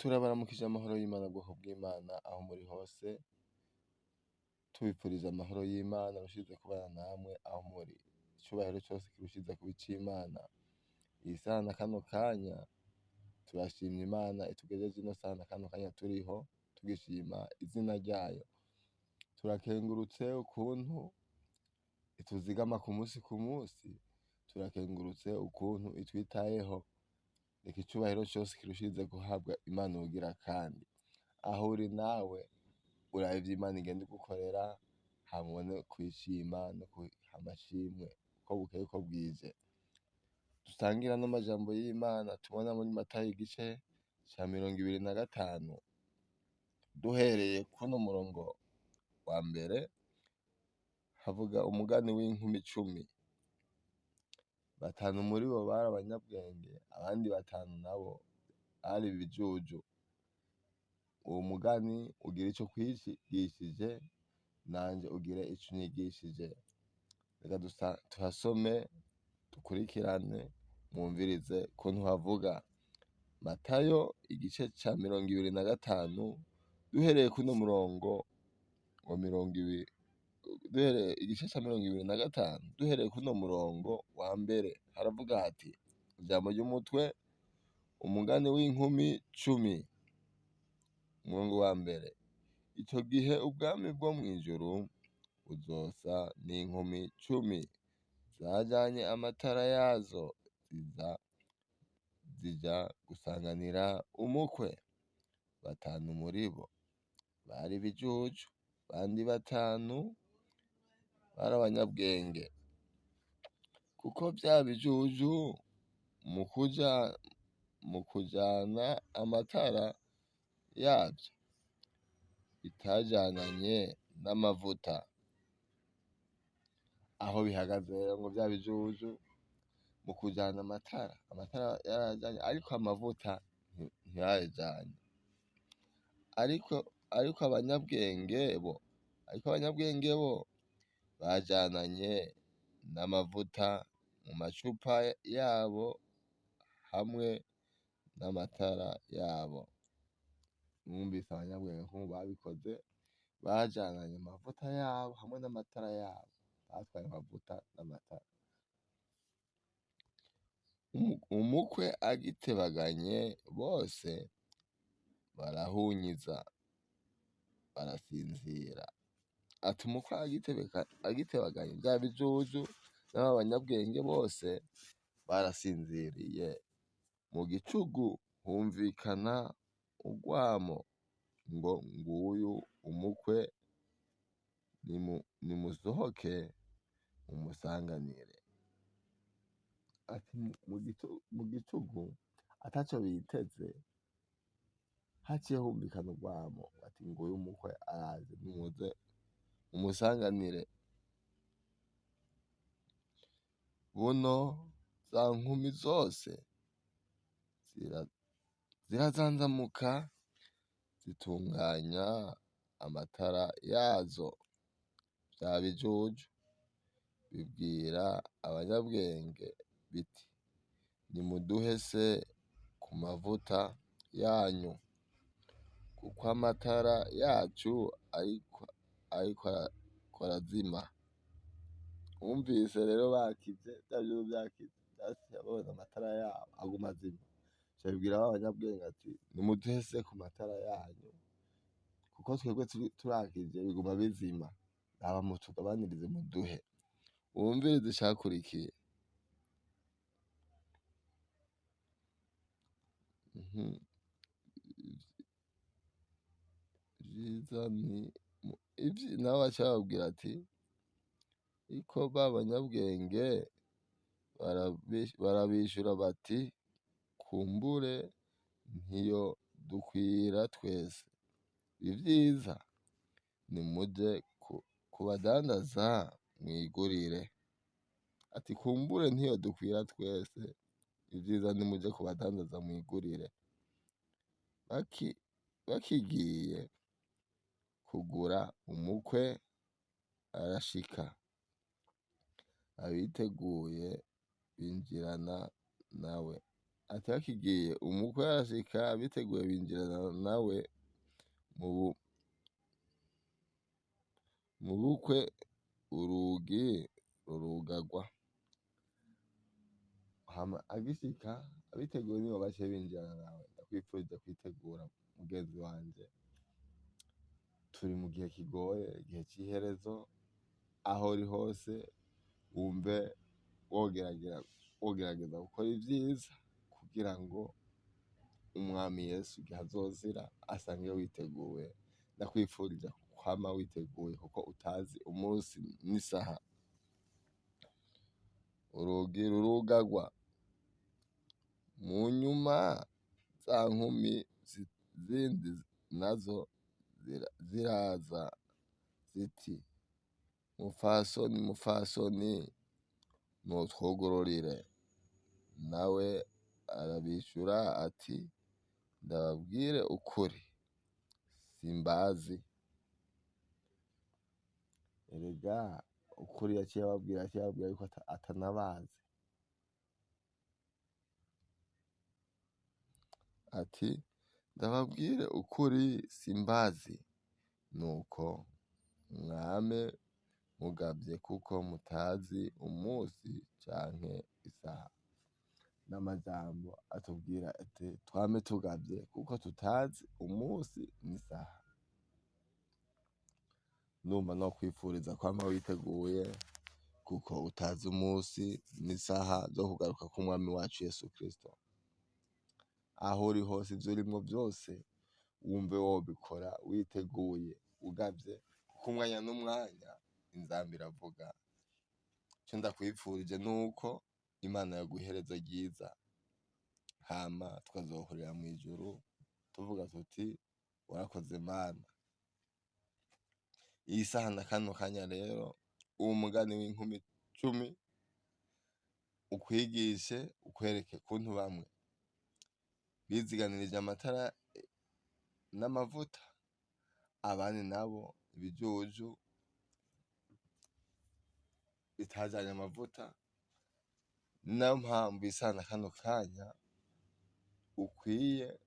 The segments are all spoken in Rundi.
Turabaramukije amahoro y'Imana bwoko bw'Imana aho muri hose, tubipfuriza amahoro y'Imana arushize kubana namwe aho muri. Icubahiro cose kirushize kuba ic'Imana. Iyi saha na kano kanya turashimye Imana itugejeje ino saha na kano kanya turiho, tugishima izina ryayo. Turakengurutse ukuntu ituzigama ku musi ku musi, turakengurutse ukuntu itwitayeho. Reka icubahiro cose kirushirize guhabwa Imana ubugira kandi. Aho uri nawe urabe ivyo Imana igenda igukorera, hama ubone kuyishima no kuyiha amashimwe uko bukeye uko bwije. Dusangire ano majambo y'Imana tubona muri Matayo igice ca 25, duhereye kuno murongo wa mbere, havuga umugani w'inkumi 10. Batanu muri bo bari abanyabwenge, abandi batanu nabo bari ibijuju. Uwo mugani ugira ico kwigishije, nanje ugire ico unyigishije. Reka tuhasome, dukurikirane, mwumvirize ukuntu havuga. Matayo igice ca 25, duhereye kuno murongo wa 20, duhereye igice ca 25, duhereye kuno murongo wa mbere, haravuga hati: ijambo ry'umutwe, umugani w'inkumi 10. Umurongo wa mbere: ico gihe ubwami bwo mw'ijuru buzosa n'inkumi 10 zajanye amatara yazo zija gusanganira umukwe. Batanu muri bo bari ibijuju, abandi batanu bari abanyabwenge. Kuko vya bijuju mu kujana amatara yavyo bitajananye n'amavuta. Aho bihagaze rero ngo vya bijuju mu kujana amatara, amatara yarajanye ariko amavuta ntiyayajanye. Ariko abanyabwenge bo bajananye n'amavuta mu macupa yabo hamwe n'amatara yabo. Mwumvise abanyabwenge ko babikoze, bajananye amavuta yabo hamwe n'amatara yabo. Batwaye amavuta n'amatara. Umukwe agitebaganye bose barahunyiza, barasinzira. Ati umukwe agitebaganye vya bijuju n'aba banyabwenge bose barasinziriye. Mu gicugu humvikana urwamo ngo nguyu umukwe, nimusohoke mumusanganire. Ati mu gicugu ataco biteze, haciye humvikana urwamo ati nguyu umukwe araje, nimuze mumusanganire. Buno za nkumi zose zirazanzamuka, zitunganya amatara yazo. Vya bijuju bibwira abanyabwenge biti: nimuduhe se ku mavuta yanyu, kuko amatara yacu ariko arazima. Wumvise rero bakije, vya bijuju vyakije, vyaciye babona amatara yabo aguma azima. Bica bibwira ba banyabwenge ati: nimuduhe se ku matara yanyu, kuko twebwe turakije biguma bizima. Raba mutugabanirize muduhe. Wumvirize icakurikiye. Ivyiza ni nabo baca bababwira ati: ariko ba banyabwenge barabishura bati: kumbure ntiyo dukwira twese. Ivyiza nimuje kubadandaza mwigurire. Ati kumbure ntiyo dukwira twese, ivyiza nimuje kubadandaza mwigurire. Bakigiye kugura umukwe arashika, abiteguye binjirana nawe. Ati bakigiye umukwe arashika, abiteguye binjirana nawe mu bukwe, urugi rurugagwa. Hama agishika abiteguye nibo baciye binjirana nawe. Ndakwifuriza kwitegura mugenzi wanje, turi mu gihe kigoye, igihe c'iherezo. Aho uri hose wumve wogerageza gukora ivyiza kugira ngo umwami Yesu igihe azozira asange witeguye. Ndakwifuriza kwama witeguye kuko utazi umunsi n'isaha. Urugi rurugagwa. Mu nyuma za nkumi zindi nazo ziraza ziti: mupfasoni, mupfasoni, nutwugururire. Nawe arabishura ati: ndababwire ukuri, simbazi. Erega ukuri yaciye ababwira, yaciye ababwira yuko atanabazi. Ati ndababwire ukuri, simbazi. Nuko mwame mugavye kuko mutazi umunsi canke isaha. N'amajambo atubwira ati twame tugavye kuko tutazi umunsi n'isaha. Ndumva no kwifuriza kwama witeguye kuko utazi umunsi n'isaha zo kugaruka k'umwami wacu Yesu Kristo. Aho uri hose ivyo urimwo vyose wumve wobikora witeguye ugavye, kuko umwanya n'umwanya inzamba iravuga. Ico ndakwifurije nuko Imana yoguha iherezo ryiza, hama tukazohurira mw'ijuru tuvuga tuti warakoze Mana. Iyi saha na kano kanya rero, uwo mugani w'inkumi 10 ukwigishe, ukwereke kuntu bamwe biziganirije amatara n'amavuta, abandi nabo ibijuju bitajanye amavuta. Niyo mpamvu isaha na kano kanya ukwiye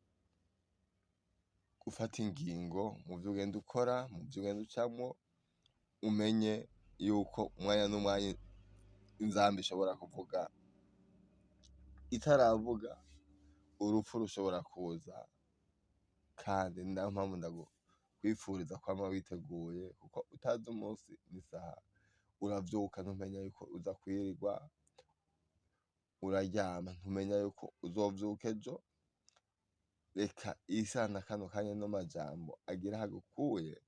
gufata ingingo mu vyo ugenda ukora, mu vyo ugenda ucamwo, umenye yuko umwanya n'umwanya inzamba ishobora kuvuga. Itaravuga urupfu rushobora kuza, kandi ni nayo mpamvu ndakwifuriza kwama witeguye kuko utazi umunsi n'isaha. Uravyuka ntumenya yuko uza kwirirwa, uraryama ntumenya yuko uzovyuka ejo. Reka isaha na kano kanya no majambo agira ahagukuye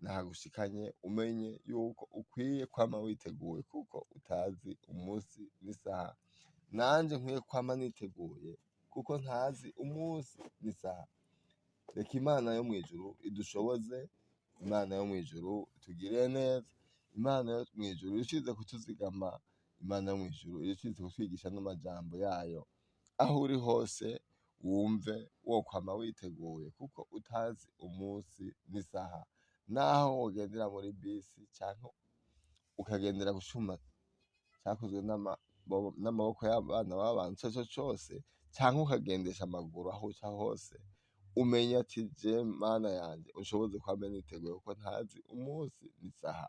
nahagushikanye, umenye yuko ukwiye kwama witeguye kuko utazi umunsi n'isaha. Nanje nkwiye kwama niteguye kuko ntazi umunsi n'isaha. Reka Imana yo mw'ijuru idushoboze, Imana yo mw'ijuru itugirire neza, Imana yo mw'ijuru irushize kutuzigama, Imana yo mw'ijuru irushize kutwigisha n'amajambo yayo. Aho uri hose wumve wokwama witeguye kuko utazi umunsi n'isaha. Naho wogendera muri bisi canke ukagendera ku cuma cakozwe n'amaboko y'abana b'abantu ico arico cose, canke ukagendesha amaguru aho uca hose, umenye ati je Mana yanje unshoboze kwama niteguye kuko ntazi umunsi n'isaha.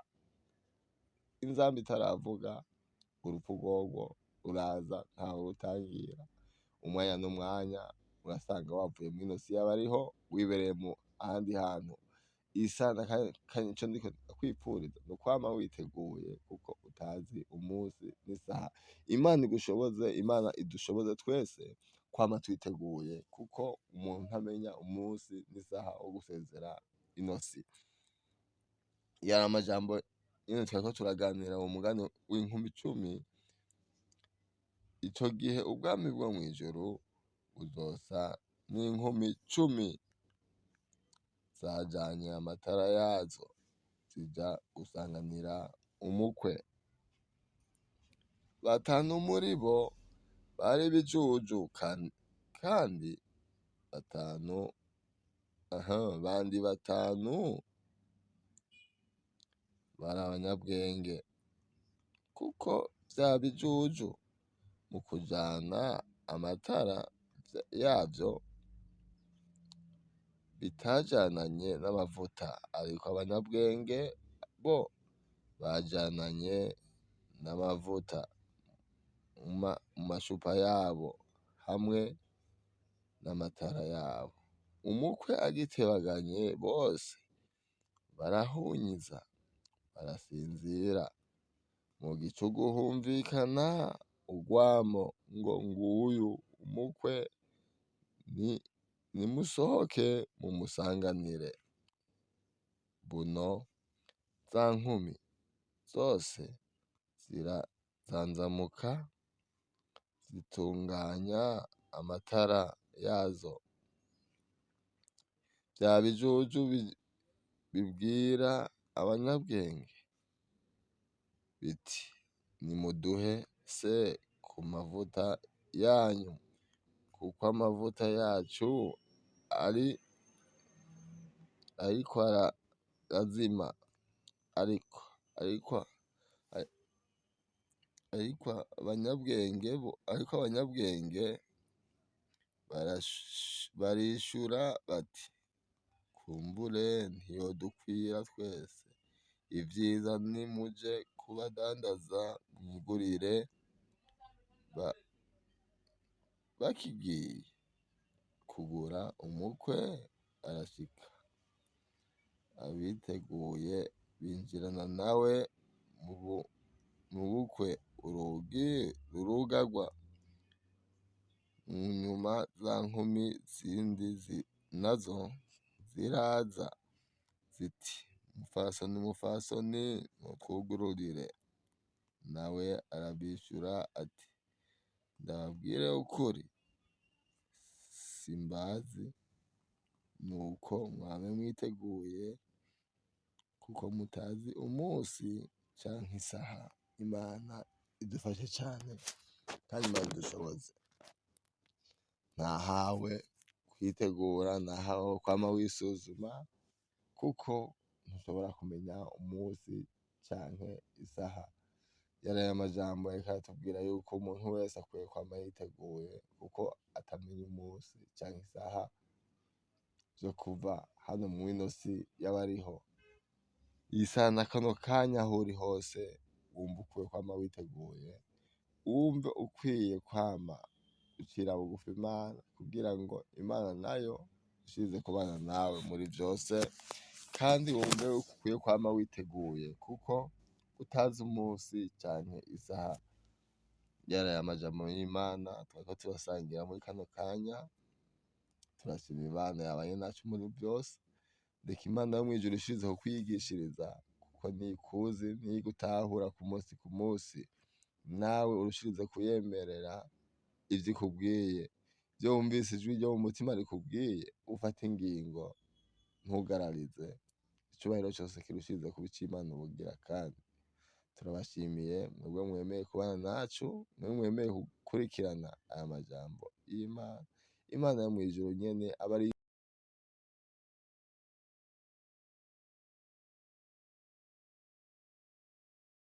Inzamba itaravuga urupfu rworwo ruraza ntawe rutangira. Umwanya n'umwanya urasanga wavuye mw'ino si y'abariho wibereye mu ahandi hantu. Isaha na kanya ico ndiko ndakwifuriza ni ukwama witeguye kuko utazi umunsi n'isaha. Imana igushoboze, Imana idushoboze twese kwama twiteguye kuko umuntu ntamenya umunsi n'isaha wo gusezera ino si. Yari amajambo nyene twariko turaganira mu mugani w'inkumi 10. Ico gihe ubwami bwo mw'ijuru buzosa n'inkumi 10 zajanye amatara yazo zija gusanganira umukwe. 5 muri bo bari ibijuju kandi 5 bandi 5 bari abanyabwenge, kuko vya bijuju mu kujana amatara yavyo bitajananye n'amavuta, ariko abanyabwenge bo bajananye n'amavuta mu macupa yabo hamwe n'amatara yabo. Umukwe agitebaganye bose barahunyiza barasinzira. Mu gicugu humvikana urwamo ngo nguyu umukwe, nimusohoke mumusanganire. Buno za nkumi zose zirazanzamuka zitunganya amatara yazo. Vya bijuju bibwira abanyabwenge biti nimuduhe se ku mavuta yanyu, kuko amavuta yacu ariko arazima. Ariko abanyabwenge barishura bati kumbure ntiyodukwira twese, ivyiza nimuje kubadandaza mwigurire. Bakigiye kugura umukwe arashika, abiteguye binjirana nawe mu bukwe, urugi rurugagwa. Mu nyuma za nkumi zindi nazo ziraza ziti mupfasoni, mupfasoni, mutwugururire. Nawe arabishura ati ndababwire ukuri, simbazi. Nuko mwame mwiteguye, kuko mutazi umunsi canke isaha. Imana idufashe cane kandi Imana idushoboze. Nahawe kwitegura, nahawe kwama wisuzuma, kuko ntushobora kumenya umunsi canke isaha. Yaraye amajambo yariko aratubwira yuko umuntu wese akwiye kwama yiteguye, kuko atamenya umunsi canke isaha vyo kuva hano mw'ino si y'abariho. Iyi saha na kano kanya aho uri hose wumva ukwiye kwama witeguye, wumve ukwiye kwama ucira bugufi Imana, kugira ngo Imana nayo ishize kubana nawe muri vyose, kandi wumve ukwiye kwama witeguye, kuko utazi umunsi canke isaha. Yaraye amajambo y'Imana twariko turasangira muri kano kanya. Turashima Imana yabanye nacu muri vyose. Reka Imana yo mw'ijuru ishize kukwigishiriza, kuko ntikuzi, ntigutahura ku munsi ku munsi. Nawe urushirize kuyemerera ivyo ikubwiye, ivyo wumvise ijwi ryo mu mutima rikubwiye, ufate ingingo, ntugararize. Icubahiro cose kirushirize kuba ic'Imana ubugira. Kandi turabashimiye mwebwe mwemeye kubana nacu, mwebwe mwemeye gukurikirana aya majambo y'Imana. Imana yo mw'ijuru nyene aba ari